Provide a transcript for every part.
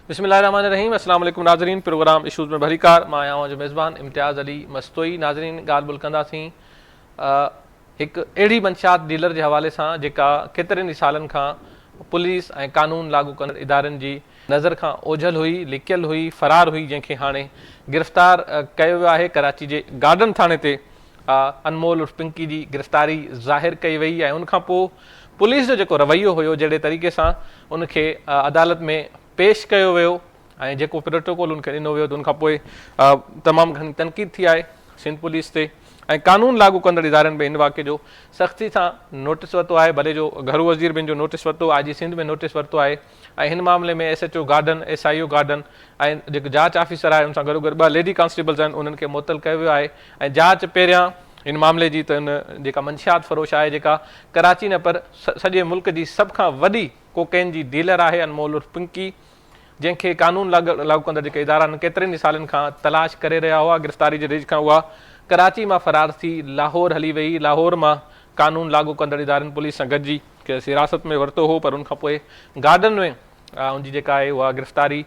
بسم الله الرحمن الرحيم السلام عليڪم ناظرين پروگرام اشوز ۾ ڀليڪار مان آهيان اوهان جو ميزبان امتياز علي مستوئي ناظرين ڳالهه ٻولهه ڪنداسين هڪ اهڙي منشيات ڊيلر جي حوالي سان جيڪا ڪيترن ئي سالن کان پوليس ۽ قانون لاڳو ڪندڙ ادارن جي نظر کان اوجهل هئي لڪيل هئي فرار هئي جنهن کي هاڻي گرفتار ڪيو ويو آهي ڪراچي جي گارڊن ٿاڻي تي انمول عرف پنڪي جي گرفتاري ظاهر ڪئي وئي ۽ ان کان پوء پوليس جو جيڪو رويو هيو جهڙي طريقي سان ان کي عدالت ۾ پيش ڪيو ويو ۽ جيڪو پروٽوڪول ان کي ڏنو ويو ته ان کان پوء تمام گهڻي تنقيد ٿي آهي سنڌ پوليس تي ۽ قانون لاڳو ڪندڙ ادارن به ان واقعي جو سختي سان نوٽس ورتو آهي ڀلي جو گهرو وزير به ان جو نوٽس ورتو آء جي سنڌ به نوٽس ورتو آهي ۽ هن معاملي ۾ S H O garden S I O garden ۽ جيڪو جاچ آفيسر آهي ان سان گڏوگڏ ٻه ليڊي ڪانسٽيبلز آهن انهن کي معطل ڪيو ويو آهي ۽ جاچ پهريان ان معاملي جي ته ان جيڪا منشيات فروش آهي جيڪا ڪراچي نه پر سڄي ملڪ جي سڀ کان وڏي ڪوڪين جي ڊيلر آهي انمول عرف پنڪي جنهن کي قانون لاڳو ڪندڙ جيڪي ادارا آهن ڪيترن ئي سالن کان تلاش ڪري رهيا هئا گرفتاري جي ريج کان اها ڪراچي مان فرار ٿي لاهور هلي وئي لاهور مان قانون لاڳو ڪندڙ ادارن پوليس سان گڏجي کيس حراست ۾ ورتو هو پر ان کان پوء گارڊن ۾ ان جي جيڪا آهي اها گرفتاري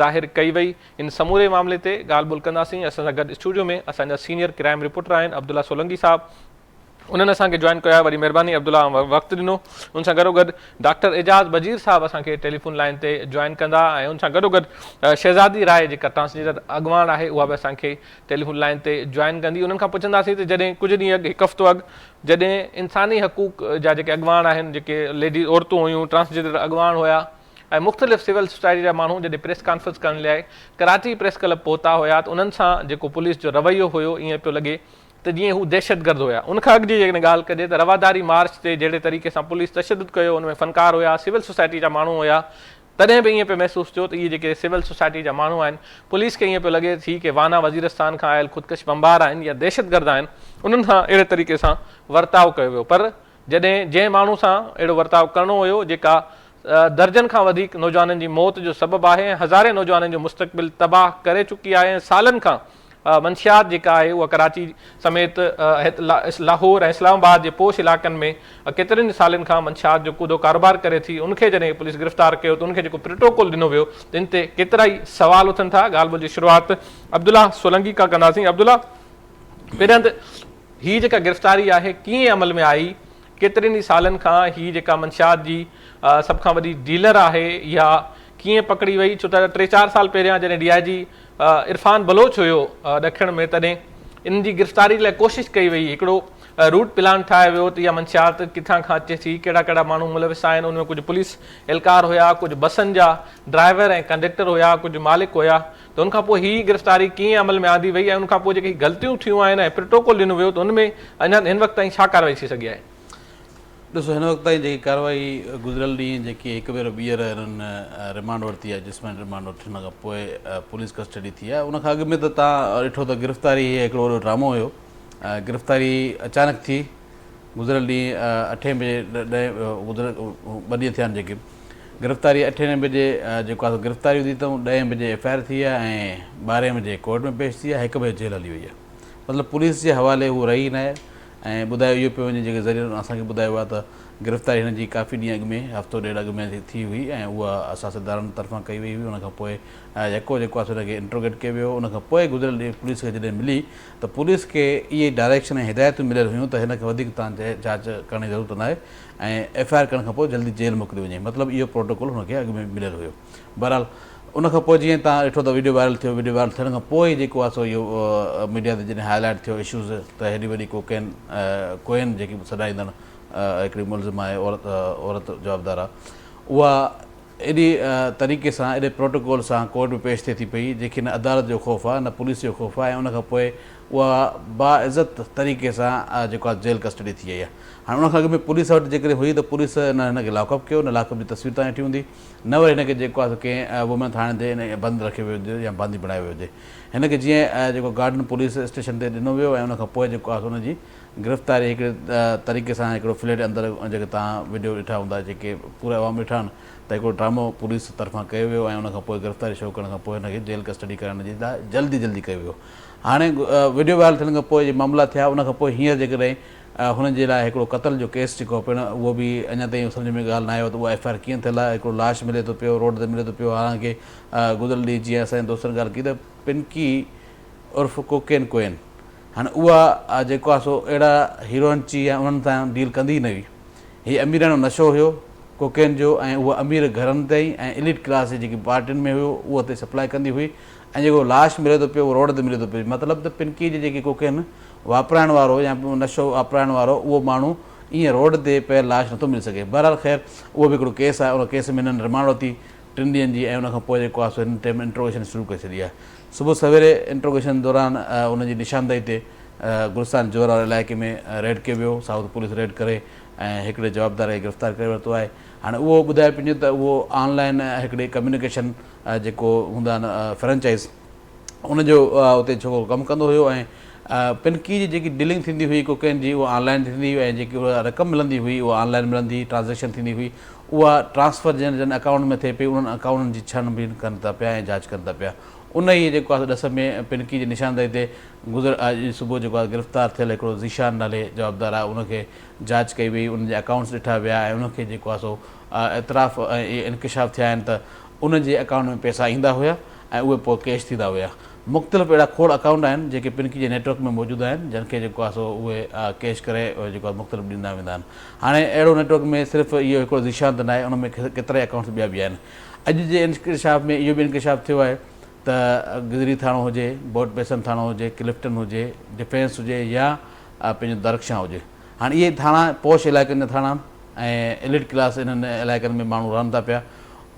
ظاهر ڪئي وئي. ان سموري معاملي تي ڳالهه ٻولهه ڪنداسين. اسان سان گڏ اسٽوڊيو ۾ اسان جا سينيئر ڪرائم رپورٽر آهن عبدالله سولنگي صاحب انهن اسان کي جوائن ڪيو آهي وڏي مهرباني عبدالله اوهان وقت ڏنو. ان سان گڏوگڏ ڊاڪٽر اعجاز بجير صاحب اسان کي ٽيليفون لائين تي جوائن ڪندا ۽ ان سان گڏوگڏ شهزادي راء جيڪا ٽرانسجينڊر اڳواڻ آهي اها به اسان کي ٽيليفون لائين تي جوائن ڪندي. انهن کان پڇنداسين ته جڏهن ڪجهه ڏينهن اڳ هڪ هفتو اڳ جڏهن انساني حقوق جا جيڪي اڳواڻ آهن جيڪي ليڊيز عورتون هيون ٽرانسجينڊر اڳواڻ هيا ۽ مختلف سول سوسائٽي جا ماڻهو جڏهن پريس ڪانفرنس ڪرڻ لاء ڪراچي پريس ڪلب پهتا هيا ته انهن سان جيڪو پوليس جو رويو هيو ائين پيو لڳي ته جيئن هو دهشتگرد هيا ان کان اڳ جي جيڪڏهن ڳالهه ڪجي ته رواداري مارچ تي جهڙي طريقي سان پوليس تشدد ڪيو ان ۾ فنڪار هيا سول سوسائٽي جا ماڻهو هيا تڏهن به ائين پيو محسوس ٿيو ته اهي جيڪي سول سوسائٽي جا ماڻهو آهن، پوليس کي ائين پيو لڳي ٿي ڪي وانا وزيرستان کان آيل خودڪش بمبار آهن يا دهشتگرد آهن، انهن سان اهڙي طريقي سان ورتاء ڪيو ويو پر جڏهن جنهن ماڻهو سان اهڙو ورتاء ڪرڻو هيو جيڪا درجن کان وڌيڪ نوجوانن جي موت جو سبب آهي ۽ هزارين نوجوانن جو مستقبل تباهه ڪري چڪي آهي ۽ سالن کان منشيات جيڪا آهي اها ڪراچي سميت لاهور ۽ اسلام آباد جي پوش علائقن ۾ ڪيترن ئي سالن کان منشيات جو ڪوڌو ڪاروبار ڪري ٿي ان کي جڏهن پوليس گرفتار ڪيو ته ان کي جيڪو پروٽوڪول ڏنو ويو تن تي ڪيترائي سوال اٿن ٿا ڳالهه ٻولهه جي شروعات عبدالله سولنگي کان ڪنداسين عبدالله پهريان ته هي جيڪا گرفتاري آهي ڪيئن عمل ۾ آئي ڪيترن ئي سالن کان هي جيڪا منشيات جي سڀ کان وڏي ڊيلر آهي اها ڪيئن پڪڙي وئي ڇو ته ٽي چار سال پهريان جڏهن ڊي I جي عرفان بلوچ هيو ڏکڻ ۾ تڏهن ان جي گرفتاري لاء ڪوشش ڪئي وئي هڪڙو روٽ پلان ٺاهيو ويو ته اها منشيات ڪٿان کان اچي ٿي ڪهڙا ڪهڙا ماڻهو ملوث آهن ان ۾ ڪجهه پوليس اهلڪار هيا ڪجهه بسن جا ڊرائيور ۽ ڪنڊيڪٽر هيا ڪجهه مالڪ هيا ته ان کان پوء هي گرفتاري ڪيئن عمل ۾ آندي وئي ۽ ان کان پوء جيڪي غلطيون ٿيون آهن ۽ پروٽوڪول ڏنو ويو ته ان ۾ اڃا هن وقت تائين ڇا ڪارروائي ٿي سگهي آهي؟ ڏسو هن وقت تائين جيڪي ڪارروائي گذريل ڏينهن جيڪي هڪ ڀيرو ٻيهر هنن رمانڊ ورتي آهي جسماني رمانڊ وٺڻ کان پوء پوليس ڪسٽڊي ٿي آهي ان کان اڳ ۾ ته تان ڏٺو ته گرفتاري هي هڪڙو وڏو ڊرامو هيو گرفتاري اچانڪ ٿي گذريل ڏينهن اٺين بجي ڏهين گذريل ٻه ڏينهن ٿيا آهن جيڪي گرفتاري اٺين بجي جيڪو آهي گرفتاري هوندي ته ڏهين بجي ايف I R ٿي آهي ۽ ٻارهين بجي ڪورٽ ۾ پيش ٿي آهي هڪ بجي جيل هلي وئي آهي مطلب پوليس جي حوالي هو رهي نه آهي ۽ ٻڌايو اهو پيو وڃي جيڪي ذريعن اسان کي ٻڌايو آهي ته گرفتاري هن جي ڪافي ڏينهن اڳ ۾ هفتو ڏيڍ اڳ ۾ ٿي هئي ۽ اها اساس ادارن طرفان ڪئي وئي هئي ان کان پوء يڪو جيڪو آهي سو هن کي انٽروگيٽ ڪيو ويو ان کان پوء گذريل ڏينهن پوليس کي جڏهن ملي ته پوليس کي اهي ڊائريڪشن ۽ هدايتون مليل هيون ته هن کي وڌيڪ تان جاچ ڪرڻ جي ضرورت ناهي ۽ ايف I R ڪرڻ کان پوء جلدي جيل موڪلي وڃي مطلب اهو پروٽوڪول هن کي اڳ ۾ مليل هيو بهرحال ان کان پوء جيئن توهان ڏٺو ته وڊيو وائرل ٿيو، وڊيو وائرل ٿيڻ کان پوء ئي جيڪو آهي سو اهو ميڊيا تي جڏهن هاء لائيٽ ٿيو اشوز ته هيڏي وڏي ڪوڪين ڪوئين جيڪي سڏائيندڙ هڪڙي ملزم آهي عورت عورت جوابدار آهي اها ايڏي طريقي سان ايڏي پروٽوڪول سان ڪورٽ ۾ پيش ٿئي ٿي پئي جنهن کي نه عدالت جو خوف آهي نه پوليس جو خوف آهي ۽ ان کان پوء اها باعزت طريقي سان جيڪو آهي جيل ڪسٽڊي ٿي آئي آهي هاڻي ان کان اڳ ۾ پوليس وٽ جيڪڏهن هئي ته پوليس نه هن کي لاڪ اپ ڪيو نه لاڪ اپ جي تصوير تان ڏٺي هوندي نه وري هن کي جيڪو آهي سو ڪنهن وومين ٿاڻي تي هن بند رکيو ويو هجي يا باندي بڻايو ويو هجي. هن کي جيئن جيڪو گارڊن پوليس اسٽيشن تي ڏنو ويو ۽ ان کان پوء جيڪو آهي سو ان جي گرفتاري هڪڙي طريقي سان هڪڙو فليٽ اندر جيڪي توهان وڊيو ڏٺا هوندا جيڪي پوري عوام ڏٺا آهن ته هڪڙو ڊرامو پوليس طرفان ڪيو ويو ۽ ان کان پوء گرفتاري شروع ڪرڻ کان پوء هن کي جيل ڪسٽڊي ڪرڻ جي لاء جلدي جلدي ڪيو ويو. هاڻي وڊيو وائرل ٿيڻ کان پوء جي معاملا ٿيا ان کان پوء هينئر جيڪڏهن هن جي لاء هڪڙو قتل جو ڪيس جيڪو پڻ اهو به اڃا تائين سمجهه ۾ ڳالهه نه آيو ته اها ايف I R ڪيئن ٿيل آهي. هڪڙو لاش ملي ٿو پيو، روڊ تي ملي ٿو پيو. حالانڪه گذريل ڏينهن جيئن اسان جي دوستن ڳالهه ڪئي ته پنڪي عرف ڪوڪين ڪوئين هاڻي اها جيڪو آهي سو اهڙا هيروئن چي يا انهن سان ڊيل ڪندي ئي نه هئي. هي اميراڻو نشو هيو ڪوڪين جو ۽ اهو امير گهرن تائين ۽ ايليٽ ڪلاس جي جيڪي پارٽين ۾ هيو اهو اتي سپلاء ڪندي هئي ۽ جيڪو لاش ملي ٿو پيو اهو روڊ تي ملي ٿو پيو. مطلب ته پنڪي جي جيڪي ڪوڪين واپرائڻ وارو يا نشو واپرائڻ وارو اهو ماڻهو ائين روڊ تي پيل لاش نٿو ملي سگهي. بهرحال خير اهو به هڪڙو ڪيس آهي. ان ڪيس ۾ هنن رمانڊ ورتي ٽن ڏينهن جي ۽ ان کان پوء جيڪو آهي سو هنن ٽيم انٽروگيشن شروع ڪري ڇڏي آهي. صبح سويري انٽروگيشن دوران ان جي نشاندهي تي گلستان جوهر واري علائقي ۾ ريڊ ڪيو ويو. سائوٿ پوليس ريڊ ڪري ۽ هڪڙي جوابدار کي گرفتار ڪري ورتو آهي. هاڻي اهو ٻڌايو پيو وڃي ته اهو آن لائين هڪڙي ڪميونيڪيشن جيڪو هوندا آهن فرنچائز ان جو اتي ڇوڪرو ڪم ڪندو هيو ۽ پنڪي جي جيڪي ڊيلنگ ٿيندي هئي ڪوڪين جي اها آن لائين ٿيندي هئي ۽ جيڪي اها رقم ملندي هئي اها آن لائين ملندي هئي، ٽرانزيڪشن ٿيندي هئي اها ٽرانسفر جن جن اڪائونٽ ۾ ٿئي پئي انهن اڪائونٽن جي ڇان بين ڪن ٿا پيا ۽ جاچ ڪن ٿا پيا. ان ئي جيڪو آهي ڏس ۾ پنڪي جي نشاندهي تي گذريل اڄ صبح جيڪو آهي گرفتار ٿيل هڪڙو ذيشان نالي جوابدار آهي ان کي جاچ ڪئي وئي، ان جا اڪائونٽس ڏٺا ويا ۽ ان کي جيڪو آهي سو اعتراف ۽ انڪشاف ٿيا آهن ته ان جي اڪائونٽ ۾ پئسا ايندا هيا ۽ اهي پوء ڪيش ٿيندا هيا. مختلف اهڙا کوڙ اڪائونٽ آهن جيڪي پنڪي جي نيٽ ورڪ ۾ موجود آهن جن کي جيڪو آهي سو اهي ڪيش ڪري جيڪو آهي مختلف ڏيندا ويندا آهن. هاڻي اهڙو نيٽ ورڪ ۾ صرف اهو هڪڙو ذيشان ته ناهي ان ۾ ڪيترائي اڪائونٽس ٻيا به آهن. اڄ جي انڪشاف ۾ اهو به انڪشاف ٿيو آهي ته گذري ٿاڻو هجي، بوٽ بيسن ٿاڻو هجي، ڪلفٽن هجي، ڊفينس هجي يا پنهنجو درخشان هجي. هاڻي اهي ٿاڻا پوش علائقن جا ٿاڻا آهن ۽ ايليٽ ڪلاس انهن علائقن ۾ ماڻهو رهن ٿا پيا.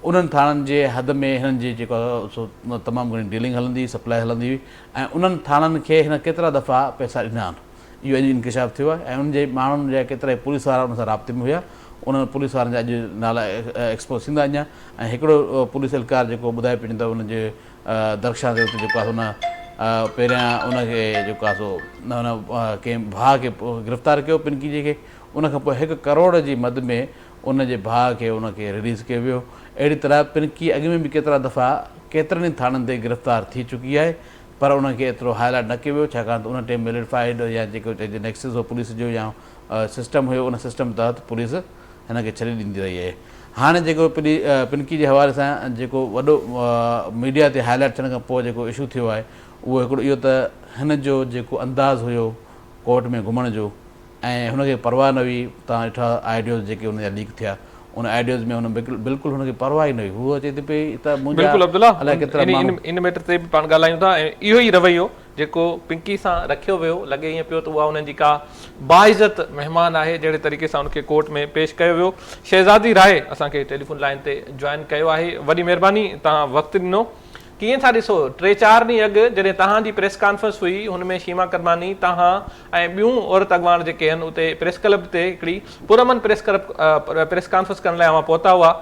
انهن ٿاڻن جي حد ۾ هنن جي جيڪو آهي سو تمام گهڻي ڊيلنگ هلندي هئي، سپلاء هلندي هئي ۽ انهن ٿاڻن کي هن ڪيترا دفعا پئسا ڏنا آهن. اهو اڄ انڪشاف ٿيو آهي ۽ انهن جي ماڻهن جا ڪيترائي پوليس وارا ان سان رابطي ۾ هيا. انهن پوليس وارن جا اڄ نالا ايڪسپوز ٿيندا اڃا ۽ هڪڙو پوليس اهلڪار جيڪو ٻڌائي پيو ته ان جي درخشان تي اتي جيڪو آهي ان پهريان ان کي جيڪو آهي سو ان ڪنهن ڀاء کي گرفتار ڪيو پنڪي جي کي ان کان پوء هڪ ڪروڙ جي مد ۾ ان جي ڀاء کي ان کي رليز ڪيو ويو. اهڙي طرح پنڪي اڳ ۾ به ڪيترا دفعا ڪيترن ئي ٿاڻن تي گرفتار ٿي چڪي آهي پر ان کي ايترو هاء لائيٽ نه ڪيو ويو ڇاڪاڻ ته ان ٽيم ميليفائيڊ يا جيڪو چئجي نيڪسز هو پوليس جو يا سسٽم هيو ان سسٽم تحت پوليس هن کي ڇڏي ڏيندي رهي آهي. هاڻي جيڪو پنڪي جي حوالي سان جيڪو وڏو ميڊيا تي هاء لائيٽ ٿيڻ کان پوء جيڪو اشو ٿيو آهي اهو هڪڙو اهو ته هن جو جيڪو انداز هيو ڪورٽ ۾ گهمڻ جو ۽ هن کي پرواهه نه هئي توهان ڏٺا آئيڊيوز جيڪي هن جا ليڪ ٿيا ان آئيڊيوز ۾ هن بلڪل هن کي پرواهه ئي نه هئي هو اچي ٿي پئي ته منهنجا بلڪل عبدالله الائي ڪيترا ماڻهو ان ميٽر تي به پاڻ ڳالهايون ٿا ۽ اهو ئي رويو جيڪو پنڪي سان رکيو ويو لڳي ائين پيو ته اها انهن جي ڪا باعزت مهمان آهي جهڙي طريقي سان ان کي ڪورٽ ۾ پيش ڪيو ويو شهزادي راء اسان کي ٽيليفون لائين تي جوائن ڪيو آهي وڏي مهرباني توهان وقت ڏنو ڪيئن ٿا ڏسو ٽي چار ڏينهن اڳ جڏهن توهان جي پريس ڪانفرنس هئي هن ۾ شيما ڪرماني توهان ۽ ٻيون عورت اڳواڻ جيڪي آهن اتي پريس ڪلب تي هڪڙي پرامن پريس ڪلب پريس ڪانفرنس ڪرڻ لاء اوهان پهتا هئا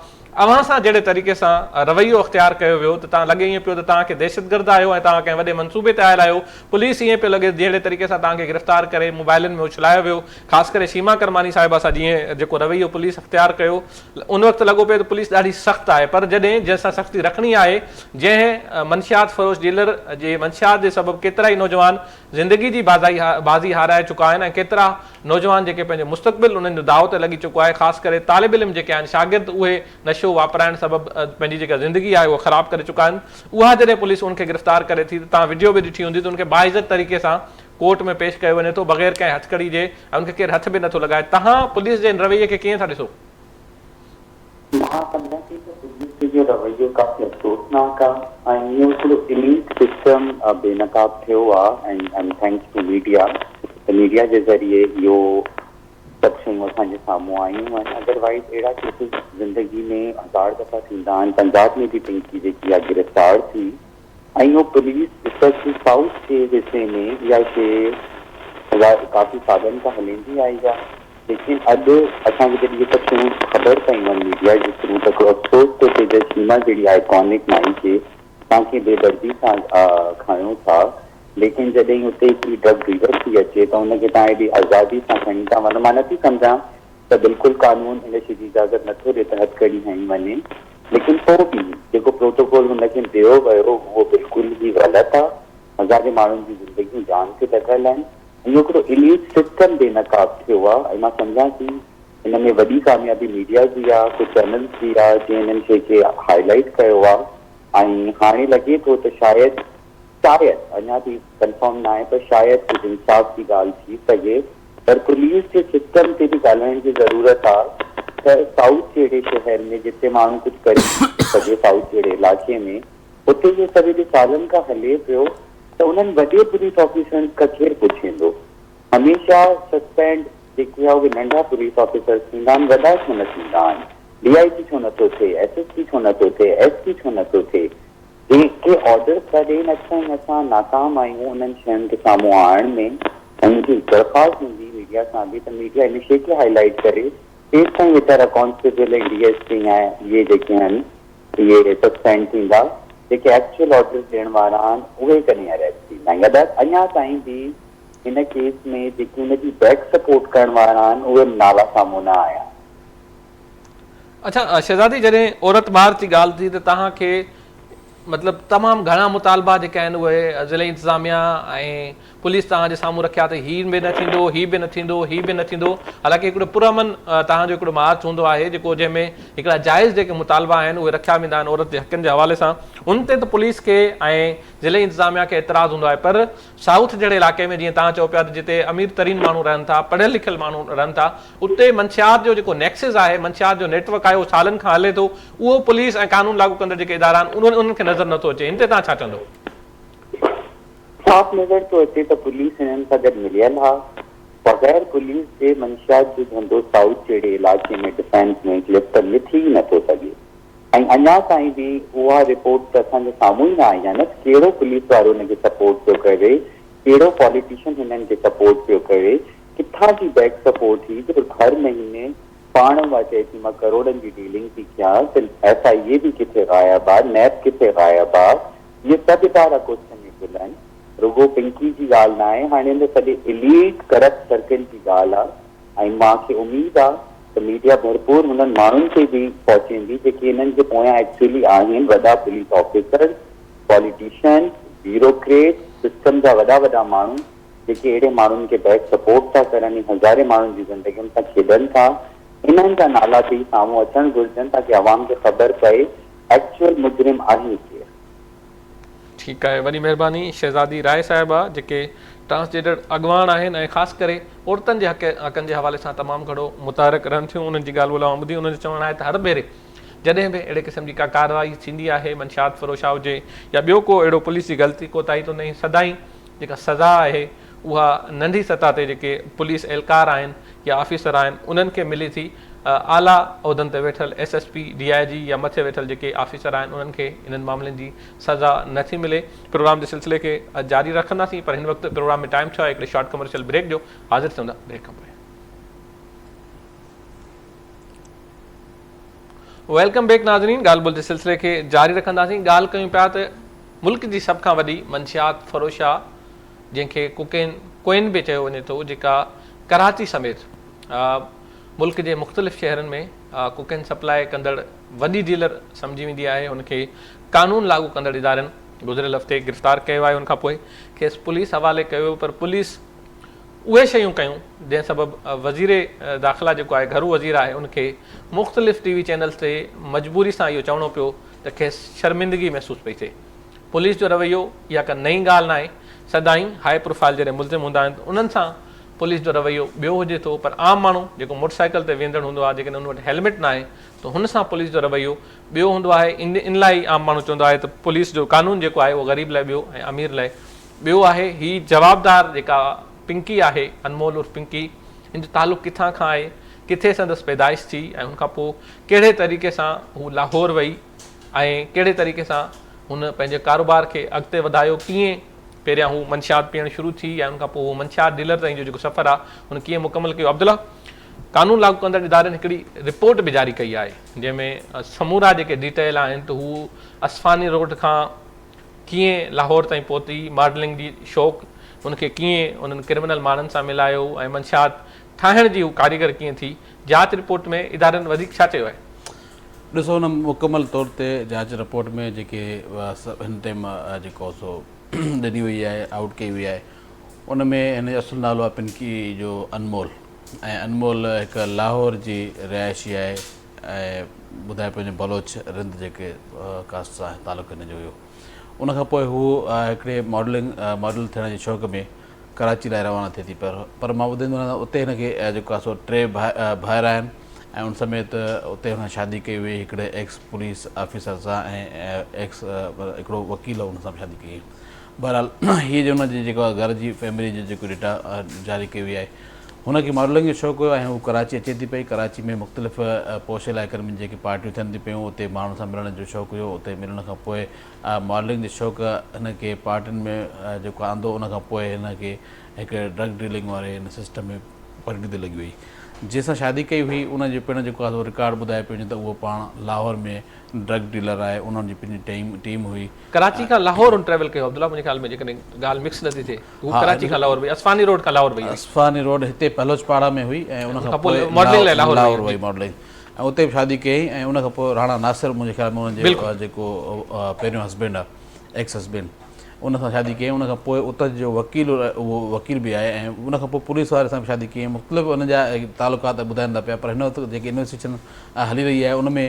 اوهان سان جهڙي طريقي سان رويو اختيار ڪيو ويو ته توهان لڳي ائين پيو ته توهان کي دهشتگرد آهيو ۽ توهان ڪنهن وڏي منصوبي تي آيل آهيو پوليس ائين پيو لڳي جهڙي طريقي سان توهان کي گرفتار ڪري موبائلن ۾ اڇلايو ويو خاص ڪري شيما ڪرماني صاحبه سان جيئن جيڪو رويو پوليس اختيار ڪيو ان وقت لڳو پئي ته پوليس ڏاڍي سخت آهي پر جڏهن جنهن سان سختي رکڻي آهي جنهن منشيات فروش ڊيلر جي منشيات جي سبب ڪيترائي نوجوان زندگي جي بازي هارائي چڪا آهن ۽ ڪيترا نوجوان جيڪي پنهنجو مستقبل انهن جو داء تي لڳي چڪو آهي خاص ڪري طالب علم جيڪي آهن شاگرد اهي نشو واپرائڻ سبب پنهنجي جيڪا زندگي آهي اها خراب ڪري چڪا آهن اها جڏهن پوليس ان کي گرفتار ڪري ٿي ته توهان وڊيو به ڏٺي هوندي ته ان کي باعزت طريقي سان ڪورٽ ۾ پيش ڪيو وڃي ٿو بغير ڪنهن هٿڪڙي جي ۽ ان کي ڪير هٿ به نٿو لڳائي توهان پوليس جي ان رويي کي ڪيئن ٿا ڏسو؟ مان سمجهان ٿي ته پوليس جو رويو ڪافي افسوسناڪ آ ۽ اهو هڪڙو اليٽ سسٽم بي نقاب ٿيو آ ۽ thanks two media ته ميڊيا جي ذريعي اهو سڀ شيون اسان جي سامهون آيون آهن ادروائيز اهڙا ڪيسز زندگي ۾ هزار دفعا ٿيندا آهن پنجاب ۾ به پنڪي جيڪي آ گرفتار ٿي ۽ اهو پوليس اسپيشلي سائوٿ جي حصي ۾ اها شيء ڪافي سالن کان هليندي آئي آهي ليڪن اڄ اسان کي جڏهن اهي سڀ شيون خبر پيون آهن ميڊيا جي ٿرو ته هڪڙو افسوس ٿو ٿئي ته شيما جهڙي آئيڪانڪ مائي کي توهان ڪيئن بي دردي سان کڻيو ٿا ليڪن جڏهن اتي هڪڙي ڊرگ ڊيلر ٿي اچي ته ان کي توهان ايڏي آزادي سان کڻي ٿا وڃو مان نٿي سمجهان ته بلڪل قانون ان شيء جي اجازت نٿو ڏئي ته هٿڪڙي هنئي وڃي ليڪن پوء به جيڪو پروٽوڪول هن کي ڏيو ويو اهو بلڪل ئي غلط آ هزارين ماڻهن جون زندگيون جان تي لڳل آهن. اهو هڪڙو اليٽ سسٽم بي نقاب ٿيو آ ۽ مان سمجهان ٿي ان ۾ وڏي ڪاميابي ميڊيا جي آ، ڪجهه چينلز جي آ جنهن انهن شي کي هائي لائيٽ ڪيو آ ۽ هاڻي لڳي ٿو ته شايد شايد اڃا به ڪنفرم ناهي پر شايد ڪجهه انصاف جي ڳالهه ٿي سگهي پر پوليس جي سسٽم تي به ڳالهائڻ جي ضرورت آ ته سائوٿ جهڙي شهر ۾ جتي ماڻهو ڪجهه ڪري نٿو سگهي سائوٿ جهڙي علائقي ۾ اتي اهو سڀ ايڏي سالن کان هلي پيو ته انهن وڏي پوليس آفيسرن کان ڪير پڇيندو؟ هميشه سسپينڊ جيڪي آ اهي ننڍا پوليس آفيسرز ٿيندا آهن وڏا ڇو نه ٿيندا آهن؟ ڊي I جي ڇو نٿو ٿئي؟ ايس ايس پي ڇو نٿو ٿئي؟ ايس پي ڇو نٿو ٿئي؟ جيڪي آرڊرز ٿا ڏين اسان ۽ اسان ناڪام آهيون انهن شين کي سامهون آڻڻ ۾ ۽ منهنجي درخواست هوندي ميڊيا سان به ته ميڊيا ان شي کي هائي لائيٽ ڪري تيستائين ويچارا ڪانسٽيبل ۽ ڊي ايس پي ۽ اهي جيڪي آهن اهي سسپينڊ ٿيندا جيڪي ايڪچوئل آرڊرز ڏيڻ وارا آهن اهي ڪڏهن اريسٽ ٿيندا يا ته اڃا تائين به هن ڪيس ۾ جيڪي ان جي بيڪ سپورٽ ڪرڻ وارا آهن اهي به نالا سامهون نه آيا آهن. اڇا شهزادي جڏهن عورت مارچ جي ڳالهه ٿي ته توهان کي مطلب تمام گهڻا مطالبا جيڪي آهن اهي ضلعي انتظاميا ۽ پوليس توهان جي سامهون رکيا ته هي به نه ٿيندو هي به نه ٿيندو هي به نه ٿيندو حالانڪه هڪڙو پرامن توهان جو هڪڙو مارچ هوندو آهي جيڪو جنهن ۾ هڪڙا جائز جيڪي مطالبا آهن اهي رکيا ويندا آهن عورت جي حقن جي حوالي سان ان تي ته پوليس کي ۽ ضلعي انتظاميا کي اعتراض هوندو آهي پر سائوٿ جهڙي علائقي ۾ جيئن توهان چئو پيا ته جتي امير ترين ماڻهو رهن ٿا پڙهيل لکيل ماڻهو رهن ٿا اتي منشيات جو جيڪو نيڪسز آهي منشيات جو نيٽ ورڪ آهي اهو سالن کان هلي ٿو اهو پوليس ۽ قانون لاڳو ڪندڙ جيڪي ادارا آهن انهن کي نظر نٿو اچي ان تي توهان ڇا چوندو؟ صاف نظر ٿو اچي ته پوليس هنن سان گڏ مليل آ. بغير پوليس جي منشيات جو ڌنڌو سائوٿ جهڙي علائقي ۾ ڊفينس ۾ ڪلفٽن ۾ ٿي ئي نٿو سگهي ۽ اڃا تائين به اها رپورٽ ته اسان جي سامهون ئي نه آئي آ نه ته ڪهڙو پوليس وارو هن کي سپورٽ پيو ڪري ڪهڙو پاليٽيشن هنن کي سپورٽ پيو ڪري ڪٿان جي بيڪ سپورٽ هئي جو هر مهيني پاڻ اها چئي ٿي مان ڪروڙن جي ڊيلنگ ٿي ڪيان ته ايف I اي به ڪٿي غائب آ نيب ڪٿي غائب آ اهي سڀ ادارا ڪوششن ۾ گل آهن رڳو پنڪي جي ڳالهه ناهي هاڻي ان سڄي اليٽ ڪرپٽ سرڪل جي ڳالهه آ ۽ مان کي اميد آ ته ميڊيا ڀرپور هنن ماڻهن کي به پهچيندي جيڪي انهن جي پويان ايڪچوئلي آهن وڏا police officers politicians bureaucrats system جا وڏا وڏا ماڻهو جيڪي اهڙي ماڻهن کي بيڪ سپورٽ ٿا ڪرن ۽ هزارين ماڻهن جي زندگين سان کيڏن ٿا انهن جا نالا به سامهون اچڻ گهرجن تاڪه عوام کي خبر پئي ايڪچوئل مجرم آهي ڪير. ٺيڪ آهي وڏي مهرباني شهزادي راء صاحبه جيڪي ٽرانسجينڊر اڳواڻ آهن ۽ خاص ڪري عورتن جي حق حقن جي حوالي سان تمام گهڻو متحرڪ رهن ٿيون انهن جي ڳالهه ٻولهه اوهان ٻڌي انهن جو چوڻ آهي ته هر ڀيري جڏهن به اهڙي قسم جي ڪا ڪارروائي ٿيندي آهي منشيات فروشا هجي يا ٻيو ڪو اهڙو پوليس جي غلطي ڪوتاهي ته انهي سدائين جيڪا سزا آهي اها ننڍي سطح تي جيڪي پوليس اهلڪار آهن يا آفيسر آهن انهن کي ملي ٿي اعليٰ عهدن تي ويٺل S S P, D I جي يا مٿي ويٺل جيڪي آفيسر آهن انهن کي انهن معاملن جي سزا نه ٿي ملي. پروگرام جي سلسلي کي جاري رکنداسين پر هن وقت پروگرام ۾ ٽائيم ٿيو آهي هڪڙي شارٽ ڪمرشل بريڪ جو حاضر ٿيون ٿا بريڪ کان پوء. Welcome back ناظرين ڳالهه ٻولهه جي سلسلي کي جاري رکنداسين ڳالهه ڪيون پيا ته ملڪ جي سڀ کان وڏي منشيات فروشه جنهن کي ڪوڪين ڪوئن به چيو وڃي ٿو جيڪا ڪراچي سميت ملڪ جي مختلف شهرن ۾ ڪوڪين سپلاء ڪندڙ وڏي ڊيلر سمجهي ويندي آهي ان کي قانون لاڳو ڪندڙ ادارن گذريل هفتي گرفتار ڪيو آهي ان کان پوء کيس پوليس حوالي ڪيو ويو پر پوليس اهي شيون ڪيون جنهن سبب وزير داخلا جيڪو آهي گهرو وزير آهي ان کي مختلف ٽي وي چينلز تي مجبوري سان اهو چوڻو پيو ته کيس شرمندگي محسوس پئي ٿئي. پوليس جو رويو اها ڪا نئين ڳالهه ناهي سدائين هاء پروفائيل جڏهن ملزم هوندا آهن ته انهن سان پوليس جو رويو ٻيو هجي ٿو پر عام ماڻهو جيڪو موٽر سائيڪل تي ويندڙ هوندو آهي جيڪڏهن ان وٽ هيلمٽ ناهي ته هن سان پوليس جو رويو ٻيو هوندو آهي ان لاء ئي عام ماڻهو چوندو آهي ته پوليس جو قانون جيڪو آهي اهو غريب لاء ٻيو ۽ امير لاء ٻيو آهي هي جوابدار جيڪا پنڪي آهي انمول عرف پنڪي ان جو تعلق ڪٿان کان آهي ڪٿي سندس پيدائش ٿي ۽ ان کان پوء ڪهڙي طريقي سان هو لاهور وئي ۽ ڪهڙي طريقي سان هن پنهنجي ڪاروبار کي اڳتي وڌايو ڪيئن پهريان هو منشيات پيئڻ شروع ٿي ۽ ان کان پوء هو منشيات ڊيلر تائين جو جيڪو سفر آهي هن ڪيئن مڪمل ڪيو عبدالله قانون لاڳو ڪندڙ ادارن هڪڙي رپورٽ به جاري ڪئي آهي جنهن ۾ سمورا جيڪي ڊيٽيل آهن ته هو اصفهاني روڊ کان ڪيئن لاهور تائين پهتي، ماڊلنگ جي شوق هن کي ڪيئن انهن ڪرمنل ماڻهن سان ملايو ۽ منشيات ٺاهڻ جي هو ڪاريگر ڪيئن ٿي، جاچ رپورٽ ۾ ادارن وڌيڪ ڇا چيو آهي؟ ڏسو ان مڪمل طور تي جاچ رپورٽ ۾ جيڪي هن ٽيم جيڪو سو ڏني وئي آهي آئوٽ ڪئي وئي آهي. ان ۾ هن جو اصل نالو آهي پنڪي جو انمول ۽ انمول هڪ لاهور جي رهائشي آهي ۽ ٻڌائي پيو وڃي بلوچ رند جيڪي ڪاسٽ سان تعلق هن جو هيو. ان کان پوء هو هڪڙي ماڊلنگ ماڊل ٿيڻ جي شوق ۾ ڪراچي لاء روانا ٿئي ٿي پر پر مان ٻڌائيندو رهان اتي هن کي جيڪو آهي سو ٽي ڀائر آهن ۽ ان سميت اتي هن شادي ڪئي هئي هڪڙي ايڪس پوليس آفيسر سان ۽ ايڪس هڪڙو وڪيل هو ان سان به شادي ڪئي هئي. بهرحال هي جو هن جي جيڪو آهي گهر جي فيملي جي جيڪو ڊيٽا جاري ڪئي وئي آهي هن کي ماڊلنگ جو شوق هيو ۽ هو ڪراچي اچي ٿي پئي ڪراچي ۾ مختلف پوش علائقن ۾ جيڪي پارٽيون ٿين ٿي پيون اتي ماڻهن سان ملڻ جو شوق هيو اتي ملڻ کان پوء ماڊلنگ جو شوق هن کي پارٽين ۾ جيڪو آندو ان کان پوء هن کي هڪ ڊرگ ڊيلنگ واري هن سسٽم ۾ پرگتي لڳي وئي جنهن سان شادي ڪئي هئي ان جو پڻ جيڪو آهي رڪارڊ ٻڌائي پيو وڃي ته اهو پاڻ لاهور ۾ ڊرگ ڊيلر آهي انهن جي پنهنجي ٽيم ٽيم هئي. ڪراچي کان لاهور هن ٽريول ڪيو عبدالله منهنجي خيال ۾ جيڪڏهن ڳالهه مڪس نه ٿي ٿئي هو ڪراچي کان لاهور وئي اصفهاني روڊ کان لاهور وئي هئي. اصفهاني روڊ هتي پهلوچ پاڙا ۾ هئي ۽ ان کان پوء ماڊلنگ لاء لاهور لاهور وئي ماڊلنگ ۽ اتي به شادي ڪيائين ۽ ان کان پوء راڻا ناصر منهنجي خيال ۾ انهن جو جيڪو پهريون هسبينڊ آهي ايڪس هسبينڊ ان سان شادي ڪيائين ان کان پوء اتان جو وڪيل اهو وڪيل به آهي ۽ ان کان پوء پوليس واري سان به شادي ڪيائين مختلف ان جا تعلقات ٻڌائين ٿا پيا پر هن وقت جيڪي انويسٽيگيشن هلي رهي آهي ان ۾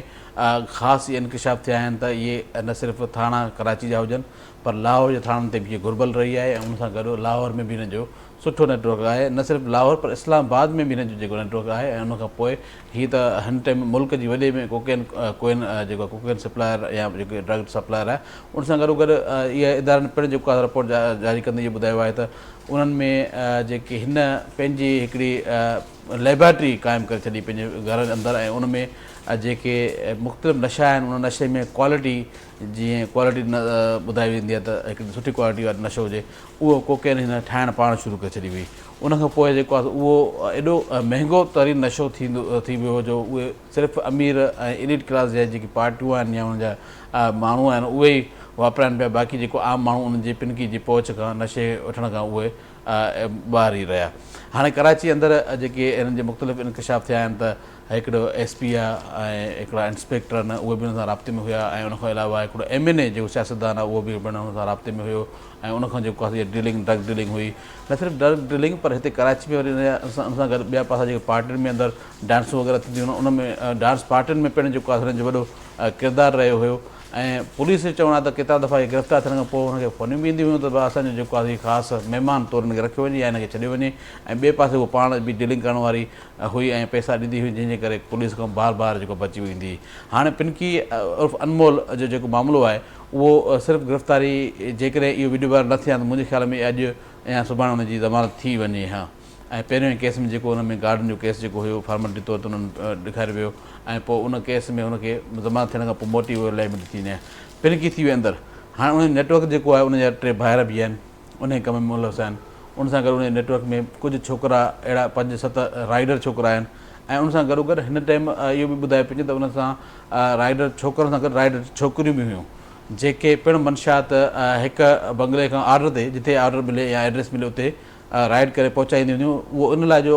خاص اهي انڪشاف ٿيا آهن ته اهي نه صرف ٿاڻا ڪراچي جا هجن پر لاهور جي ٿاڻن تي به اهي گهربل رهي آهي ۽ ان سان گڏ لاهور ۾ به هن جو سٺو نيٽ ورڪ آهي نه صرف لاهور پر اسلام آباد ۾ به هن جو جيڪو نيٽ ورڪ آهي ۽ ان کان پوء هي ته هن ٽائيم ملڪ جي وڏي ۾ ڪوڪين ڪوئن جيڪو ڪوڪين سپلائر يا جيڪو ڊرگ سپلائر آهي ان سان گڏو گڏ اهي ادارن پڻ جيڪو آهي رپورٽ جاري ڪندي اهو ٻڌايو آهي ته انهن ۾ جيڪي هن پنهنجي هڪڙي ليبارٽري قائم ڪري ڇڏي پنهنجي گهر اندر ۽ ان ۾ جيڪي مختلف نشا آهن ان نشي ۾ ڪوالٽي جيئن ڪوالٽي ٻڌائي ويندي آهي ته هڪڙي سٺي ڪوالٽي وارو نشو هجي اهو ڪوڪين هن ٺاهڻ پاڻ شروع ڪري ڇڏي هئي ان کان پوء جيڪو آهي اهو ايڏو مهنگو ترين نشو ٿيندو ٿي ويو جو اهي صرف امير ۽ ايليٽ ڪلاس جا جيڪي پارٽيون آهن يا انهن جا ماڻهو آهن اهي ئي واپرائن پيا باقي جيڪو عام ماڻهو انهن جي پنڪي جي پهچ کان نشي وٺڻ کان اهي ٻاهر ئي رهيا. هاڻي ڪراچي اندر جيڪي انهن جي مختلف انڪشاف ٿيا آهن ته هڪڙو ايس پي آ ۽ هڪڙا انسپيڪٽر آهن اهي به ان سان رابطي ۾ هيا ۽ ان کان علاوه هڪڙو ايم اين اي جيڪو سياستدان آهي اهو به پڻ ان سان رابطي ۾ هيو ۽ ان کان جيڪو آهي ڊيلنگ ڊرگ ڊيلنگ هئي نه صرف ڊرگ ڊيلنگ پر هتي ڪراچي ۾ وري ان سان گڏ ٻيا پاسا جيڪي پارٽين ۾ اندر ڊانسون وغيره ٿينديون آهن ان ۾ ڊانس پارٽين ۾ پڻ جيڪو آهي هنن جو وڏو ڪردار رهيو هيو ۽ پوليس جو چوڻ آهي ته ڪيترا دفعا هي گرفتار ٿيڻ کان پوء هن کي فونيون به اينديون هيون ته ڀاء اسان جو جيڪو آهي خاص مهمان طور هن کي رکيو وڃي يا هن کي ڇڏيو وڃي ۽ ٻئي پاسي هوء پاڻ به ڊيلنگ ڪرڻ واري هئي ۽ پئسا ڏيندي هئي جنهن جي ڪري پوليس کان بار بار جيڪو بچي ويندي هئي. هاڻي پنڪي عرف انمول جو جيڪو معاملو آهي اهو صرف گرفتاري جيڪڏهن اهو وڊيو وائرل نه ٿئي ها ته منهنجي خيال ۾ اڄ يا سڀاڻي ان جي ضمانت ٿي وڃي ها. ۽ پهريون ڪيس ۾ جيڪو ان ۾ گارڊن جو ڪيس جيڪو هيو فارملٽي طور تي انهن ڏيکاريو ويو ۽ پوء ان ڪيس ۾ هن کي ضمانت ٿيڻ کان پوء موٽي اهو لائبلٽي ٿي وڃي پنڪي ٿي ويو اندر هاڻي ان جو نيٽ ورڪ جيڪو آهي ان جا ٽي ڀائر به آهن انهي ڪم ۾ ملوث آهن ان سان گڏ ان جي نيٽ ورڪ ۾ ڪجهه ڇوڪرا اهڙا پنج ست رائيڊر ڇوڪرا آهن ۽ ان سان گڏو گڏ هن ٽائيم اهو به ٻڌايو پيو وڃي ته ان سان رائيڊر ڇوڪرن سان گڏ رائيڊر ڇوڪريون به هيون جيڪي پڻ منشيات هڪ بنگلي کان آرڊر تي جتي آرڊر ملي يا ايڊريس ملي اتي رائيڊ ڪري پهچائينديون هيون اهو ان لاء جو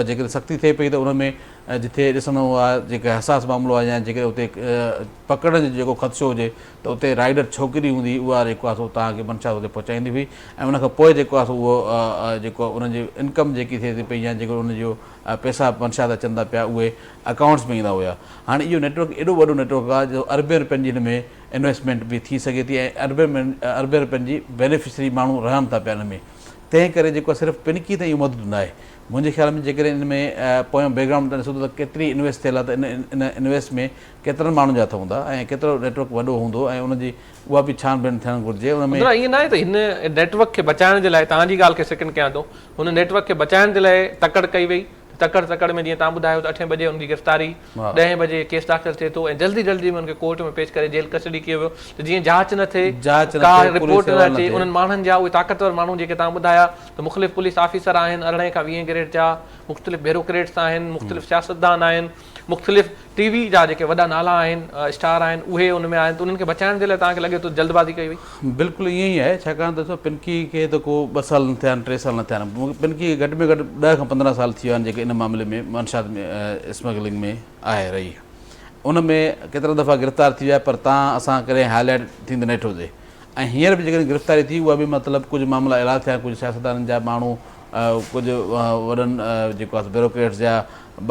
جيڪڏهن سختي ٿئي پئي ته ان ۾ جتي ڏسڻو آهي جيڪي حساس معاملو آهي يا جيڪڏهن اتي پڪڙڻ جو جيڪو خدشو هجي ته اتي رائيڊر ڇوڪري هوندي اها جيڪو آهي سو توهان کي منشا اتي پهچائيندي هئي ۽ ان کان پوء جيڪو آهي سو اهو جيڪو ان جي انڪم جيڪي ٿئي ٿي پئي يا جيڪو ان جو پئسا منشا اچن ٿا پيا اهي اڪائونٽس ۾ ايندا هيا هاڻي اهو نيٽورڪ ايڏو وڏو نيٽورڪ آهي جو اربين روپين جي هن ۾ انويسٽمينٽ به ٿي سگهي ٿي ۽ اربين اربين روپين جي بينيفشري ماڻهو رهن ٿا پيا ان ۾ تنهن ڪري جيڪو صرف پنڪي تائين اهو محدود ناهي. منهنجي خيال ۾ جيڪڏهن ان ۾ پويان بيڪ گرائونڊ ڏسون ته ڪيتري انويسٽ ٿيل آهي ته ان انويسٽ ۾ ڪيترن ماڻهن جا هٿ هوندا ۽ ڪيترو نيٽ ورڪ وڏو هوندو ۽ ان جي اها به ڇان بين ٿيڻ گهرجي ان ۾. عبدالله ائين ناهي ته هن نيٽ ورڪ کي بچائڻ جي لاء توهان جي ڳالهه کي سيڪنڊ ڪيان ٿو هن نيٽ ورڪ کي بچائڻ جي لاء تڪڙ ڪئي وئي تڪڙ تڪڙ ۾ جيئن توهان ٻڌايو ته اٺين بجي ان جي گرفتاري، ڏهين بجي ڪيس داخل ٿئي ٿو ۽ جلدي جلدي ۾ ان کي ڪورٽ ۾ پيش ڪري جيل ڪسٽڊي ڪيو ويو ته جيئن جاچ نه ٿئي، ڪا رپورٽ نه اچي، انهن ماڻهن جا اهي طاقتور ماڻهو جيڪي توهان ٻڌايا ته مختلف پوليس آفيسر آهن ارڙهين کان ويهين گريڊ جا، مختلف بيروڪريٽس آهن، مختلف سياستدان آهن، مختلف ٽي وي جا جيڪي وڏا نالا آهن، اسٽار آهن، اهي ان ۾ آهن ته انهن کي بچائڻ جي لاء توهان کي لڳي ٿو جلد بازي ڪئي وئي؟ بلڪل ائين ئي آهي ڇاڪاڻ ته ڏسو پنڪي کي ته ڪو ٻه سال نه ٿيا آهن ٽي سال نه ٿيا آهن پنڪي کي گهٽ ۾ گهٽ ڏهه کان 15 سال ٿي ويا آهن جيڪي ان معاملي ۾ منشيات ۾ اسمگلنگ ۾ آهي رهي ان ۾ ڪيترا دفعا گرفتار ٿي ويا پر تان اسان ڪڏهن هاء لائيٽ ٿيندي نه ڏٺوسي. ۽ هينئر به جيڪڏهن گرفتاري ٿي اها به مطلب ڪجهه معاملا اهڙا ٿيا ڪجهه سياستدانن جا ماڻهو ڪجهه وڏن جيڪو آهي بيوروڪريٽس جا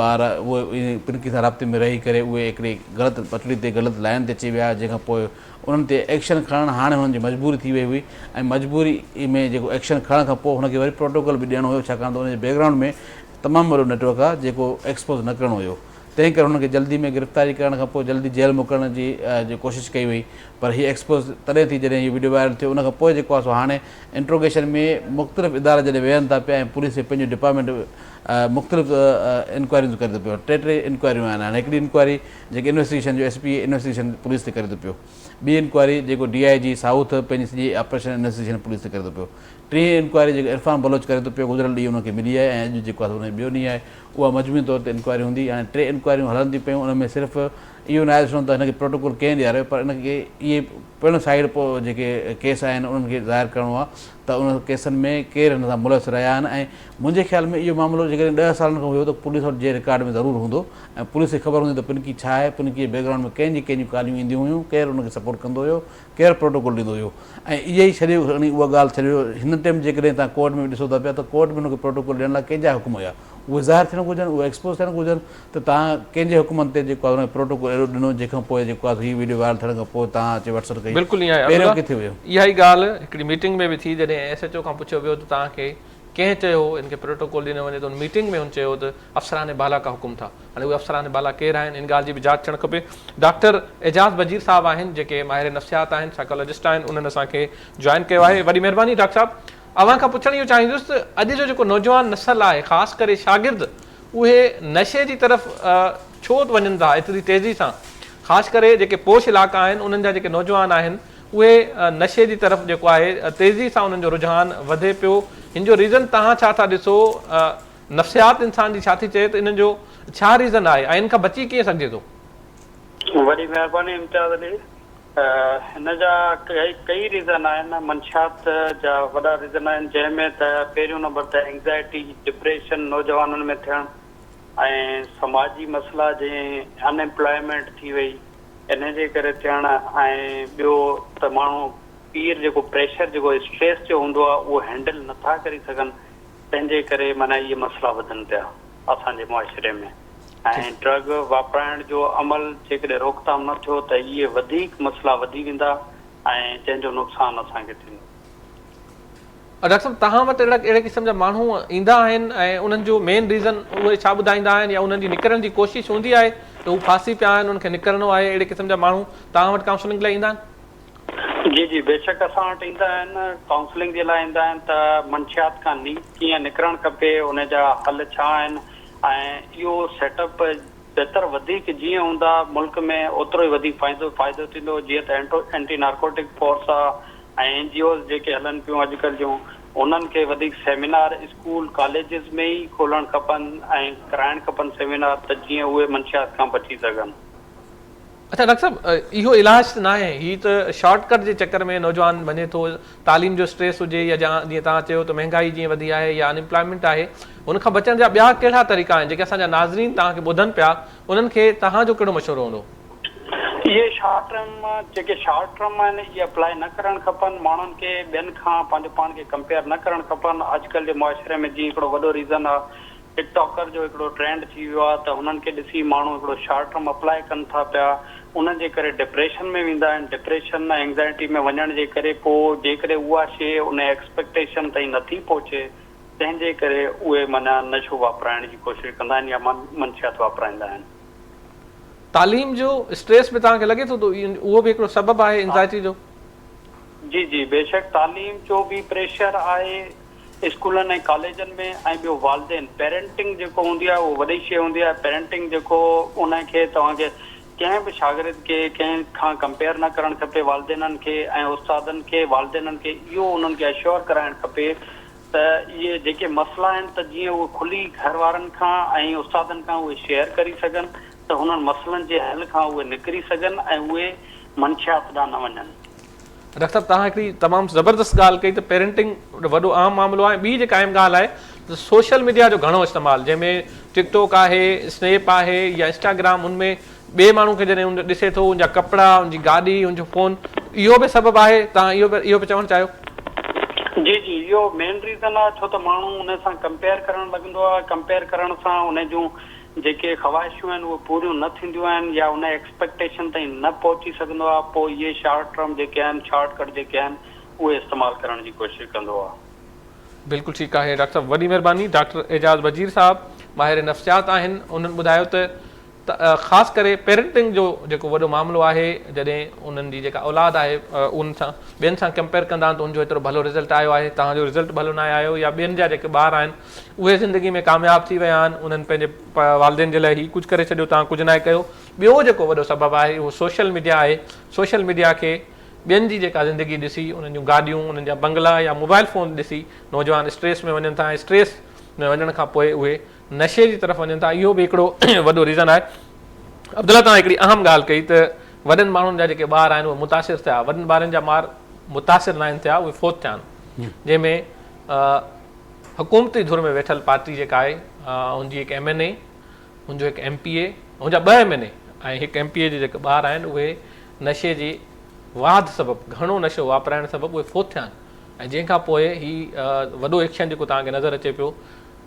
ٻار اهي پنڪي سان رابطي ۾ رهي ڪري اهي هڪڙي غلط پٽڙي تي غلط لائن تي اچي ويا جنهن کان پوء انهن تي ايڪشن کڻڻ هاڻي هنن جي مجبوري ٿي وئي هئي ۽ مجبوري ۾ جيڪو ايڪشن کڻڻ کان پوء هن کي وري پروٽوڪول به ڏيڻو هيو ڇاڪاڻ ته ان جي بيڪ گرائونڊ ۾ تمام وڏو نيٽورڪ آهي جيڪو ايڪسپوز نه ڪرڻو هيو تنهن ڪري هن کي جلدي ۾ گرفتاري ڪرڻ کان پوء جلدي جيل موڪلڻ جي جي ڪوشش ڪئي وئي پر هي ايڪسپوز تڏهن ٿي جڏهن هي وڊيو وائرل ٿيو ان کان پوء جيڪو آهي سو هاڻي انٽروگيشن ۾ مختلف ادارا جڏهن ويهن ٿا پيا ۽ پوليس کي پنهنجو ڊپارٽمينٽ مختلف انڪوائريون ڪري ٿو پيو ٽي ٽي انڪوائريون آهن هاڻي هڪڙي انڪوائري جيڪي انويسٽيگيشن جو ايس پي انويسٽيگيشن پوليس تي ڪري ٿو پيو ٻي انڪوائري جيڪو ڊي I جي سائوٿ پنهنجي سڄي آپريشن انويسٽيگيشن پوليس تي ڪري ٿو پيو ٽين انڪوائري جيڪو عرفان بلوچ ڪري ٿو پيو گذريل ڏينهن ان کي ملي آهي ۽ اڄ جيڪو آهي ان جو ٻيو ڏينهن آهي اها مجموعي طور تي انڪوائري هوندي يعني ٽي انڪوائريون هلن ٿيون پيون ان ۾ صرف اهو ناهي ڏسڻو ته هن کي پروٽوڪول ڪنهن ڏياريو پر ان کي اهي پڻ سائيڊ پوء جيڪي ڪيس آهن انهن کي ظاهر ڪرڻو آهي ته ان ڪيسن ۾ ڪير هن سان ملوث رهيا آهن ۽ منهنجي خيال ۾ اهو معاملو جيڪڏهن ڏهه سالن کان هيو ته پوليس وٽ جي رڪارڊ ۾ ضرور هوندو ۽ پوليس کي خبر هوندي ته پنڪي ڇا آهي پنڪي جي بيڪ گرائونڊ ۾ ڪنهن جي ڪنهن جون ڪاليون اينديون هيون ڪير ان کي سپورٽ ڪندو هيو ڪير پروٽوڪول ڏيندو هيو ۽ اهي ئي ڇڏيو کڻي اها ڳالهه ڇڏيو هن ٽيم جيڪڏهن توهان ڪورٽ ۾ به ڏسو ٿا پيا ته ڪورٽ ۾ هن کي پروٽوڪول ڏيڻ لاء ڪنهن جا حڪم هيا اهي ظاهر ٿيڻ گهرجن اهي ايڪسپوز ٿيڻ گهرجن ته توهان ڪنهن جي حڪمن تي جيڪو آهي پروٽوڪول اهڙو ڏنو جنهن کان پوء جيڪو آهي هي ويڊيو وائرل ٿيڻ کان پوء توهان اچي وٽس ڪئي بلڪل ائين آهي پهريون ڪٿي هيو. اها ئي ڳالهه هڪڙي ميٽنگ ۾ به ٿي جڏهن ايس ايڇ او کان پڇيو ويو ته توهان کي ڪنهن چيو هو ان کي پروٽوڪول ڏنو وڃي ته ان ميٽنگ ۾ هن چيو ته افسران بالا کا حڪم ٿا هاڻي اهي افسران بالا ڪير آهن ان ڳالهه جي به جاچ ٿيڻ کپي. ڊاڪٽر اعجاز بجير صاحب آهن جيڪي ماهر نفسيات آهن سائيڪالاجسٽ آهن انهن اسان کي جوائن ڪيو آهي وڏي مهرباني ڊاڪٽر صاحب اوهان کان پڇڻ اهو چاهيندس ته اڄ جو جيڪو نوجوان نسل آهي خاص ڪري شاگرد اهي نشي جي طرف ڇو وڃن ٿا ايتري تيزي سان خاص ڪري جيڪي پوش علائقا آهن انهن جا جيڪي نوجوان آهن اهي نشي جي طرف جيڪو آهي تيزي سان انهن جو رجحان وڌي پيو هن جو ريزن توهان ڇا ٿا ڏسو نفسيات انسان جي ڇا ٿي چئي ته انهن جو ڇا ريزن آهي ۽ ان کان بچي ڪيئن سگهجي ٿو؟ وڏي مهرباني امتياز علي هن جا ڪئي ريزن آهن منشيات جا وڏا ريزن آهن جنهن ۾ ته پهريون نمبر ته اينگزائٽي ڊپريشن نوجوانن ۾ ٿيڻ ۽ سماجي مسئلا جئين ان ايمپلائمينٽ ٿي وئي ان جي ڪري ٿيڻ ۽ ٻيو ته ماڻهو پير جيڪو پريشر جيڪو اسٽريس جو هوندو آهي اهو هينڊل نٿا ڪري سگهن تنهن جي ڪري معنيٰ اهي مسئلا وڌن پيا اسان جي معاشري ۾ ۽ ڊرگ واپرائڻ جو عمل جيڪڏهن روڪٿام نه ٿيو ته اهي وڌيڪ مسئلا وڌي ويندا ۽ جنهن جو نقصان اسان کي ٿيندو. ڊاڪٽر صاحب توهان وٽ اهڙا اهڙي قسم جا ماڻهو ايندا آهن ۽ انهن جو مين ريزن اهي ڇا ٻڌائيندا آهن يا انهن جي نڪرڻ جي ڪوشش هوندي آهي ته هو ڦاسي پيا آهن انهن کي نڪرڻو آهي اهڙي قسم جا ماڻهو توهان وٽ ڪائونسلنگ لاء ايندا آهن؟ جي جي بيشڪ اسان وٽ ايندا آهن ڪائونسلنگ جي لاء ايندا آهن ته منشيات کان ني ڪيئن نڪرڻ کپي ان جا حل ڇا آهن ۽ اهو سيٽ اپ بهتر وڌيڪ جيئن هوندا ملڪ ۾ اوترو ئي وڌيڪ فائدو فائدو ٿيندو جيئن ته اينٽو اينٽي نارڪوٽڪ فورس آ ۽ اين جي اوز جيڪي هلن پيون اڄڪلهه جون انهن کي وڌيڪ سيمينار اسڪول ڪاليجز ۾ ئي کولڻ کپن ۽ ڪرائڻ کپن سيمينار ته جيئن اهي منشيات کان بچي سگهن. اڇا ڊاڪٽر صاحب اهو علاج ته ناهي هي ته شارٽ ڪٽ جي چڪر ۾ نوجوان وڃي ٿو تعليم جو اسٽريس هجي يا جيئن توهان چيو ته مهنگائي جيئن وڌي آهي يا ان امپلائمينٽ آهي ان کان بچڻ جا ٻيا ڪهڙا طريقا آهن جيڪي اسان جا ناظرين توهان کي ٻڌن پيا انهن کي توهان جو ڪهڙو مشورو هوندو؟ اهي شارٽ ٽرم جيڪي شارٽ ٽرم آهن اهي اپلائي نه ڪرڻ کپن ماڻهن کي ٻين کان پنهنجو پاڻ کي ڪمپيئر نه ڪرڻ کپن اڄڪلهه جي معاشري ۾ جيئن هڪڙو وڏو ريزن آهي ٽڪ ٽاڪر جو هڪڙو ٽرينڊ ٿي ويو آهي ته هنن کي ڏسي ماڻهو هڪڙو شارٽ ٽرم اپلاء ڪن ٿا پيا ان جي ڪري ڊپريشن ۾ ويندا آهن ڊپريشن ۽ اينگزائٽي ۾ وڃڻ جي ڪري پوء جيڪڏهن اها شيء ان ايڪسپيڪٽيشن تائين نٿي پهچي تنهن جي ڪري اهي معنيٰ نشو واپرائڻ جي ڪوشش ڪندا آهن يا منشيات واپرائيندا آهن. تعليم جو اسٽريس به توهان کي لڳي ٿو ته اهو به هڪڙو سبب آهي اينگزائٽي جو؟ جي جي بيشڪ تعليم جو به پريشر آهي اسڪولن ۽ ڪاليجن ۾ ۽ ٻيو والدين پيرنٽنگ جيڪو هوندي آهي اهو وڏي شيء هوندي آهي پيرنٽنگ جيڪو ان کي توهان کي ڪنهن به شاگرد کي ڪنهن کان ڪمپيئر نه ڪرڻ کپي والدينن کي ۽ استادن کي والدينن کي اهو انهن کي اشور ڪرائڻ کپي ته اهي جيڪي مسئلا آهن ته جيئن اهي کلي گهر وارن کان ۽ استادن کان اهي شيئر ڪري سگهن ته هنن مسئلن جي حل کان اهي نڪري سگهن ۽ اهي منشيات ڏانهن نه وڃن. ڊاڪٽر صاحب توهان هڪڙي تمام زبردست ڳالهه ڪئي ته پيرنٽنگ وڏو اهم معاملو آهي ٻي جيڪا اهم ڳالهه آهي ته سوشل ميڊيا جو گهڻو استعمال جنهن ۾ ٽڪ ٽاڪ آهي اسنيپ آهي يا انسٽاگرام ان ۾ ٻئي ماڻهو کي جڏهن ان ڏسي ٿو ان جا ڪپڙا ان جي گاڏي ان جو فون اهو به سبب آهي توهان اهو به اهو به چوڻ چاهيو. جي جي اهو مين ريزن آهي ڇو ته ماڻهو ان سان ڪمپيئر ڪرڻ لڳندو آهي ڪمپيئر ڪرڻ سان ان جون جيڪي خواهشون آهن اهي پوريون نه ٿينديون آهن يا ان ايڪسپيڪٽيشن تائين نه پهچي سگهندو آهي پوء اهي شارٽ ٽرم جيڪي آهن شارٽ ڪٽ جيڪي آهن اهي استعمال ڪرڻ جي ڪوشش ڪندو آهي. بلڪل ٺيڪ آهي ڊاڪٽر صاحب وڏي مهرباني ڊاڪٽر اعجاز بجير صاحب ماهر نفسيات آهن انهن ٻڌايو ته خاص ڪري پيرنٽنگ جو جيڪو وڏو معاملو آهي جڏهن انهن جي جيڪا اولاد آهي ان سان ٻين سان ڪمپيئر ڪندا آهن ته ان جو ايترو ڀلو رزلٽ آيو آهي توهان جو رزلٽ ڀلو ناهي آيو يا ٻين جا جيڪي ٻار آهن اهي زندگي ۾ ڪامياب ٿي ويا آهن انهن پنهنجي والدين جي لاء هي ڪجهه ڪري ڇڏيو توهان ڪجهه ناهي ڪيو ٻيو جيڪو وڏو سبب آهي اهو سوشل ميڊيا آهي سوشل ميڊيا کي ٻين جي جيڪا زندگي ڏسي انهن جون گاڏيون انهن جا بنگلا يا موبائل فون ڏسي نوجوان اسٽريس ۾ وڃن ٿا ۽ اسٽريس ۾ وڃڻ کان پوء اهي نشي جي طرف وڃن ٿا اهو به هڪڙو وڏو ريزن آهي. عبدالله توهان هڪڙي اهم ڳالهه ڪئي ته وڏن ماڻهن جا جيڪي ٻار آهن اهي متاثر ٿيا وڏن ٻارن جا ٻار متاثر ناهن ٿيا اهي فوت ٿيا آهن جنهن ۾ حڪومتي ڌر ۾ ويٺل پارٽي جيڪا آهي ان جي هڪ ايم اين اي ان جو هڪ ايم پي اي ان جا ٻه ايم اين اي ۽ هڪ ايم پي اي جي جيڪي ٻار آهن اهي نشي جي واڌ سبب گهڻو نشو واپرائڻ سبب اهي فوت ٿيا آهن ۽ جنهن کان پوء هي وڏو ايڪشن جيڪو توهان کي نظر اچي پيو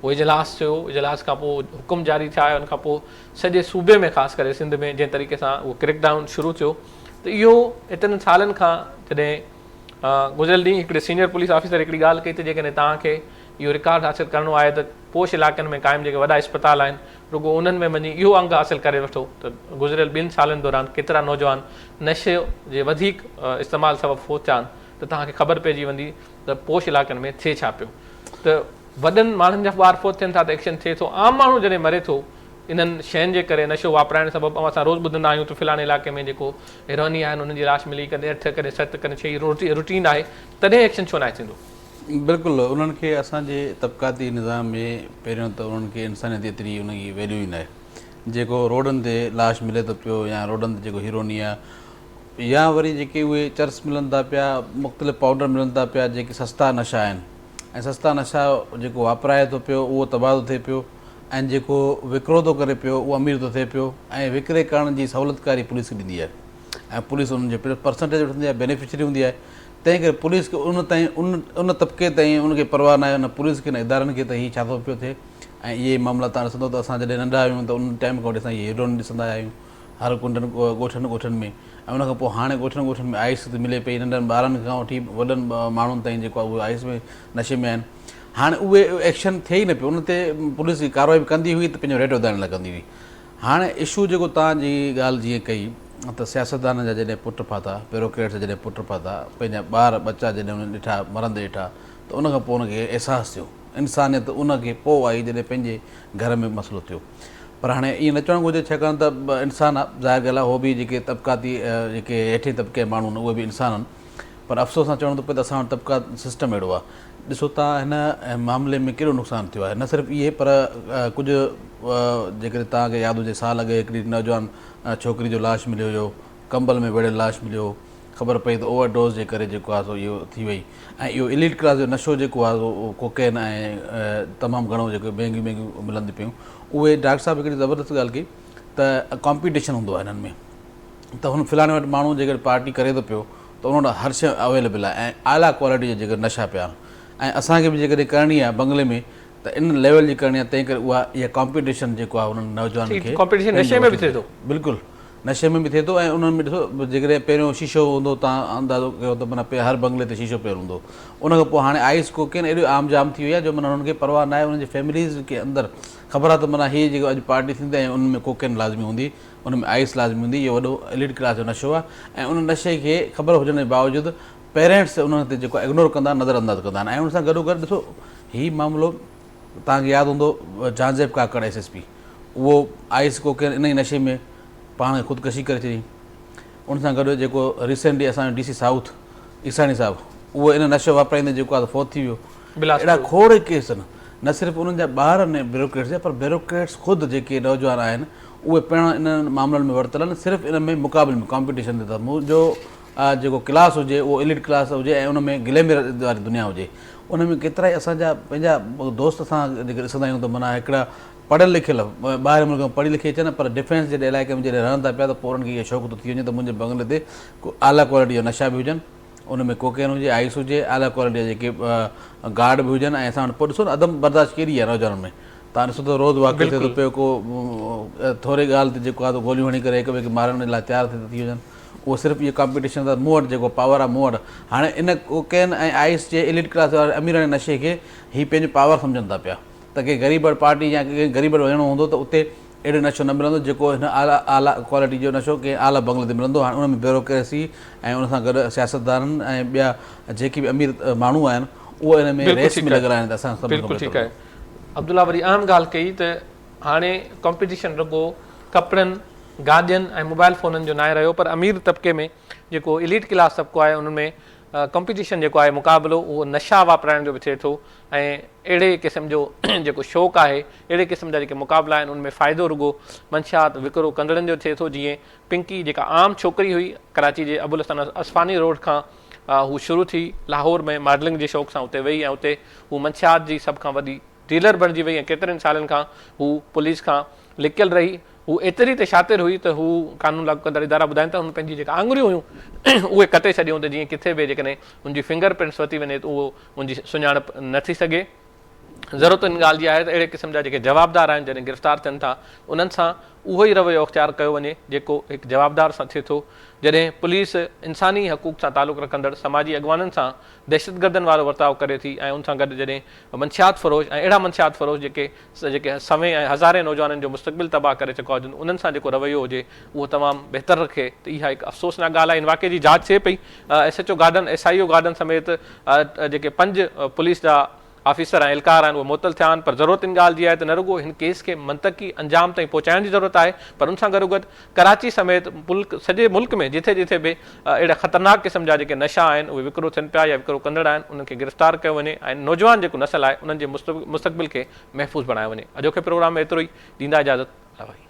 اهو اجلاس ٿيو، اجلاس کان پوء حڪم جاري ٿيا، ان کان پوء سڄي صوبي ۾ خاص ڪري سنڌ ۾ جنهن طريقي سان اهو ڪريڪ ڊائون شروع ٿيو ته اهو ايترن سالن کان جڏهن گذريل ڏينهن هڪڙي سينيئر پوليس آفيسر هڪڙي ڳالهه ڪئي ته جيڪڏهن توهان کي اهو رڪارڊ حاصل ڪرڻو آهي ته پوش علائقن ۾ قائم جيڪي وڏا اسپتال آهن رڳو انهن ۾ وڃي اهو انگ حاصل ڪري وٺو ته گذريل ٻن سالن دوران ڪيترا نوجوان نشي جي وڌيڪ استعمال سبب فوت ٿيا آهن ته توهان کي خبر پئجي ويندي ته پوش علائقن ۾ ٿئي ڇا پيو ته وڏن ماڻهن جا ٻار فوت ٿين ٿا ته ايڪشن ٿئي ٿو، عام ماڻهو جڏهن مري ٿو انهن شين جي ڪري نشو واپرائڻ سبب اسان روز ٻڌندا آهيون ته فلاڻي علائقي ۾ جيڪو هيروئني آهن انهن جي لاش ملي ڪڏهن اٺ ڪڏهن ست ڪڏهن ڇهه روٽين آهي تڏهن ايڪشن ڇو ناهي ٿيندو؟ بلڪل انهن کي اسان جي طبقاتي نظام ۾ پهريون ته انهن کي انسانيت ايتري ان جي ويليو ئي ناهي جيڪو روڊن تي لاش ملي ٿو پيو يا روڊن تي جيڪو هيروئني آهي يا وري جيڪي اهي چرس ملن ٿا پيا مختلف پائوڊر ملن ٿا پيا جيڪي سستا نشا آهن ۽ سستا نشا جيڪو واپرائي ٿو پيو اهو تباهه ٿو ٿئي پيو ۽ جيڪو وڪرو ٿو ڪري پيو اهو امير ٿو ٿئي پيو ۽ وڪري ڪرڻ جي سهولتڪاري پوليس کي ڏيندي آهي ۽ پوليس انهن جو پرسنٽيج وٺندي آهي بينيفشري هوندي آهي تنهن ڪري پوليس کي ان تائين ان ان طبقي تائين ان کي پرواهه ناهي نه پوليس کي نه ادارن کي ته هي ڇا ٿو پيو ٿئي ۽ اهي معاملا تان ڏسندو ته اسان جڏهن ننڍا هيون ته ان ٽائيم کان وٺي اسان اهي هيروئن ڏسندا آيا آهيون هر ڪنڊن ڳوٺن ڳوٺن ۾ ۽ ان کان پوء هاڻي ڳوٺن ڳوٺن ۾ آئس ته ملي پئي ننڍن ٻارن کان وٺي وڏن ماڻهن تائين جيڪو آهي اهي آئس ۾ نشي ۾ آهن هاڻي اهي ايڪشن ٿئي ئي نه پيو ان تي پوليس جي ڪارروائي به ڪندي هئي ته پنهنجو ريٽ وڌائڻ لاء ڪندي هئي هاڻي اشو جيڪو تان جي ڳالهه جيئن ڪئي ته سياستدانن جا جڏهن پٽ ڦاٿا بيوروڪريٽس جا جڏهن پٽ ڦاٿا پنهنجا ٻار ٻچا جڏهن انهن ڏٺا مرندي ڏٺا ته ان کان پوء ان کي احساس ٿيو انسانيت ان کي پوء آئي جڏهن پنهنجي گهر ۾ مسئلو ٿيو پر هاڻي ائين نه چوڻ گهرجي ڇاڪاڻ ته انسان آ ظاهر ڳالهه آ هو به جيڪي طبقاتي جيڪي هيٺين طبقي جا ماڻهو آهن اهي به انسان آهن پر افسوس سان چوڻو ٿو پئي ته اسان وٽ طبقات سسٽم اهڙو آ ڏسو تان هن معاملي ۾ ڪيڏو نقصان ٿيو آهي نه صرف اهي پر ڪجهه جيڪڏهن توهان کي ياد هجي سال اڳ هڪڙي نوجوان ڇوڪري جو لاش مليو هيو ڪمبل ۾ ويڙهيل لاش مليو هو خبر پئي ته اوور ڊوز جي ڪري جيڪو آهي سو اهو ٿي وئي ۽ اهو اليٽ ڪلاس جو نشو جيڪو آهي سو ڪوڪين ۽ تمام گهڻو جيڪو مهنگيون مهنگيون ملن ٿيون پيون اهي ڊاڪٽر صاحب هڪڙي زبردست ڳالهه ڪئي ته ڪامپيٽيشن هوندو آهي هنن ۾ ته هن فلاڻي وٽ ماڻهو جيڪڏهن پارٽي ڪري ٿو پيو ته ان وٽ هر شيء اويليبل آهي ۽ اعليٰ ڪوالٽي جا جيڪر نشا پيا آهن ۽ اسان کي به جيڪڏهن ڪرڻي آهي بنگلي ۾ ته ان ليول جي ڪرڻي آهي تنهن ڪري اها اها ڪامپيٽيشن جيڪو آهي انهن نوجوانن کي ڪامپيٽيشن نشي ۾ به ٿئي ٿو. بلڪل نشي ۾ به ٿئي ٿو ۽ انهن ۾ ڏسو جيڪڏهن پهريون شيشو هوندو تان اندازو ڪيو ته معنيٰ هر بنگلي تي شيشو پيل هوندو ان کان پوء هاڻي آئس ڪوڪين ايڏي عام جام ٿي وئي آهي جو معنيٰ انهن کي پرواهه ناهي انهن جي فيمليز کي اندر خبر آهي ته معنيٰ هي جيڪو اڄ پارٽي ٿيندي ۽ ان ۾ ڪوڪين لازمي هوندي ان ۾ آئس لازمي هوندي اهو وڏو ايليٽ ڪلاس جو نشو آهي ۽ ان نشي کي خبر هجڻ جي باوجود پيرنٽس انهن تي جيڪو اگنور ڪندا نظر انداز ڪندا آهن ۽ ان سان گڏو گڏ ڏسو هي معاملو توهان کي ياد هوندو Jahanzeb Kakar S S P اهو آئس ڪوڪين انهي نشي ۾ پاڻ کي خودڪشي ڪري ڇڏي ان سان گڏ جيڪو ريسينٽلي اسان جو ڊي سي سائوٿ عيساڻي صاحب اهو ان نشو واپرائيندي جيڪو آهي فوت ٿي ويو اهڙا کوڙ ڪيس آهن نه صرف انهن جا ٻار آهن بيوروڪريٽس جا پر بيوروڪريٽس خود جيڪي نوجوان آهن اهي پڻ انهن معاملن ۾ ورتل آهن صرف ان ۾ مقابلي ۾ ڪامپيٽيشن تي ته منهنجو جيڪو ڪلاس هجي اهو ايليٽ ڪلاس هجي ۽ ان ۾ گليمر واري دنيا هجي ان ۾ ڪيترائي اسان جا پنهنجا دوست اسان جيڪي ڏسندا آهيون ته معنيٰ هڪڙا پڙهيل لکيل ٻاهرين ملڪ مان پڙهي لکي اچن پر ڊفينس جهڙي علائقي ۾ جڏهن رهن ٿا پيا ته پوء انهن کي اهو شوق ٿو ٿي وڃي ته منهنجي بنگلي تي ڪو اعليٰ ڪوالٽي جا نشا به هجن ان ۾ ڪوڪين هجي آئس هجي اعليٰ ڪوالٽي جا جيڪي گارڊ به هجن ۽ اسان وٽ پوء ڏسو نه عدم برداشت ڪيڏي آهي نوجوانن ۾ تان ڏسو ته روز واقعو ٿئي ٿو پيو ڪو ٿوري ڳالهه تي جيڪو آهي گوليون هڻي ڪري هڪ ٻئي کي مارڻ لاء تيار ٿي ٿي وڃن اهو صرف اهو ڪامپيٽيشن ته مون وٽ جيڪو پاور آهي مون وٽ هاڻي ان ڪوڪين ۽ آئس جي ايليٽ ڪلاس واري اميراڻي نشي کي هي پنهنجو پاور سمجهن ٿا پيا ته ڪنهن غريب وٽ پارٽي يا ڪنهن غريب وٽ وڃڻو هوندو ته اتي اهڙو نشو نه ملندو جيڪو هن اعليٰ اعليٰ ڪوالٽي جو نشو ڪنهن اعليٰ بنگلي تي ملندو هاڻي ان ۾ بيوروڪريسي ۽ ان سان گڏ سياستدانن ۽ ٻيا جيڪي به امير ماڻهو آهن اهي ان ۾ بلڪل ريس ٺيڪ ۾ آهي لڳل آهن ته اسان سڀني کان بلڪل بهتر ٺيڪ آهي هجون. عبدالله وري اهم ڳالهه ڪئي ته هاڻي ڪمپيٽيشن رڳو ڪپڙن، گاڏين ۽ موبائل فونن جو ناهي رهيو پر امير طبقي ۾ جيڪو اليٽ ڪلاس طبقو آهي ان ۾ ڪمپيٽيشن جيڪو آهي مقابلو اهو نشا واپرائڻ جو به ٿئي ٿو ۽ اهڙي قسم جو جيڪو شوق آهي اهڙي قسم جا جيڪي مقابلا آهن ان ۾ فائدو رڳو منشيات وڪرو ڪندڙن جو ٿئي ٿو جيئن پنڪي جيڪا عام ڇوڪري هئي ڪراچي جي ابوالحسن اصفهاني روڊ کان هو شروع ٿي لاهور ۾ ماڊلنگ جي شوق سان اتي وئي ۽ اتي هو منشيات جي سڀ کان وڏي ڊيلر بڻجي وئي ۽ ڪيترن سالن کان هو پوليس کان لڪيل رهي. هو ايتري ته شاطر هئي ته هو قانون لاڳو ڪندڙ ادارا ٻڌائين ٿا هن پنهنجي جيڪا آڱريون هيون اهي ڪٽي ڇڏيون ته جيئن ڪٿي به جيڪڏهن هن جي فنگر پرنٽس ورتي وڃي ته اهو هن جي سڃاڻپ نه ٿي سگهي. ضرورت ان ڳالهه جي آهي ته اهڙي قسم جا جيڪي جوابدار آهن جڏهن گرفتار ٿين ٿا انهن سان اهو ئي رويو اختيار ڪيو وڃي جيڪو هڪ جوابدار سان ٿئي ٿو. جڏهن پوليس انساني حقوق سان تعلق رکندڙ سماجي اڳواڻن سان دهشتگردن وارو ورتاء ڪري ٿي ۽ ان سان گڏ جڏهن منشيات فروش ۽ اهڙا منشيات فروش جيڪي جيڪي سوين ۽ هزارين نوجوانن جو مستقبل تباهه ڪري چڪا هجن انهن سان جيڪو رويو هجي اهو تمام بهتر رکي ته اها هڪ افسوسناڪ ڳالهه آهي ان واقعي جي جاچ ٿئي پئي S H O garden S I O garden سميت جيڪي پنج پوليس جا آفيسر ۽ اهلڪار آهن اهي معطل ٿيا آهن پر ضرورت ان ڳالهه جي آهي ته نه رڳو هن ڪيس کي منطقي انجام تائين پهچائڻ جي ضرورت آهي پر ان سان گڏوگڏ ڪراچي سميت ملڪ سڄي ملڪ ۾ جٿي جٿي به اهڙا خطرناڪ قسم جا جيڪي نشا آهن اهي وڪرو ٿين پيا يا وڪرو ڪندڙ آهن انهن کي گرفتار ڪيو وڃي ۽ نوجوان جيڪو نسل آهي انهن جي مستقبل کي محفوظ بڻايو وڃي اڄوڪي پروگرام ۾ ايترو ئي ڏيندا اجازت الله واهي.